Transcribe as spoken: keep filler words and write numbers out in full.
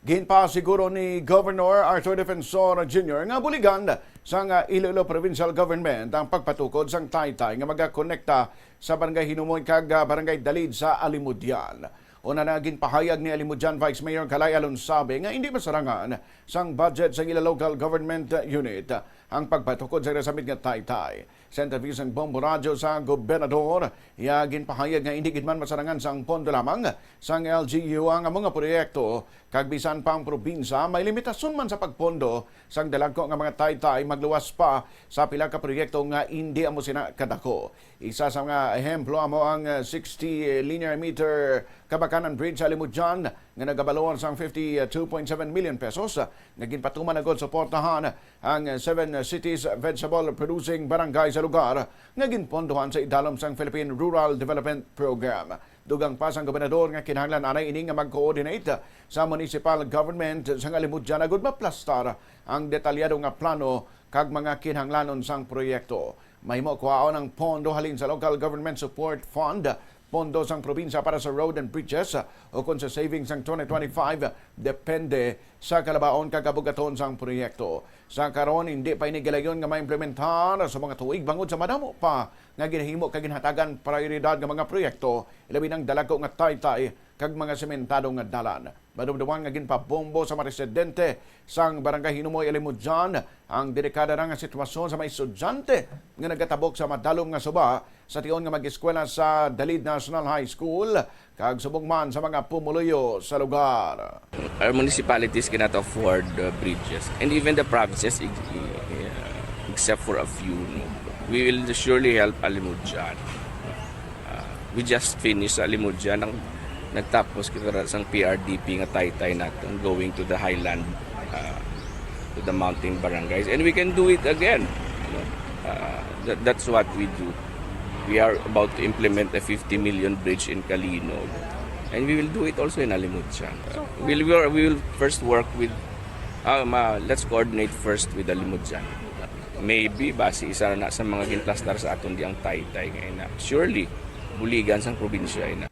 Ginpasiguro ni Governor Arthur Defensor Junior nga buligan sang Iloilo Provincial Government ang pagpatukod sang taytay nga magakonekta sa Barangay Hinumoy kag, ah, Barangay Dalid sa Alimodian. Una na, ginpahayag ni Alimodian Vice Mayor Kalay Alonsabe nga indi masarangan sang budget sang ila local government unit ang pagpatukod sa ila samit nga taytay. Sa interview sang Bombo Radyo sa Gobernador, iya ginpahayag nga indi gid man masarangan sang pondo lamang sang L G U ang amo nga proyekto, kag bisan pa ang probinsya may limitasyon man sa pagpondo sang dalagko nga mga taytay, magluwas pa sa pila ka proyekto nga indi amo sina kadako. Isa sa mga ehemplo amo ang, uh, sixty linear meter Kabakanan Bridge sa Alimodian nga nagabaluan sang fifty two point seven million pesos, uh, nga ginpatuman na gid suportahan ang Seven Cities Vegetable Producing Barangay sa lugar nga ginpondohan sa idalom sang Philippine Rural Development Program. Dugang pa sang gobernador nga kinahanglan anay ini nga mag-coordinate sa municipal government sang Alimodian agud maplastar ang detalyado nga plano kag mga kinahanglanon sang proyekto. Mahimo kuhaon ang pondo halin sa Local Government Support Fund, pondo sang probinsya para sa road and bridges, ukon sa savings sang twenty twenty-five, depende sa kalabaon kag kabugaton sang proyekto. Sa karon, hindi pa ini gilayon nga maimplementar sa mga tuig bangod sa madamo pa nga ginahimo kag ginhatagan prioridad nga mga proyekto, ilabi na ang dalagko nga taytay kag mga sementado nga dalan. Madumduman nga ginpabombo sa mga residente sang Barangay Hinumoy, Alimodian ang delikada na nga sitwasyon sa mga estudyante nga nagatabok sa madalom nga suba sa tion nga mag-eskwela sa Dalid National High School kag subong man sa mga pumuluyo sa lugar. Our municipalities cannot afford the bridges, and even the provinces, ig- uh, except for a few, no? We will surely help Alimodian. Uh, we just finished Alimodian. Ang nagtapos kita ra sang P R D P nga taytay naton, going to the highland, uh, to the mountain barangays. And we can do it again. You know? Uh, that, that's what we do. We are about to implement a fifty million bridge in Calinog. And we will do it also in Alimodian. Uh, we'll, we'll, we will first work with, um, uh, let's coordinate first with Alimodian. Maybe, basi isa na sa mga ginplastar sa aton di ang taytay ngayon na surely buligan sang probinsya ina.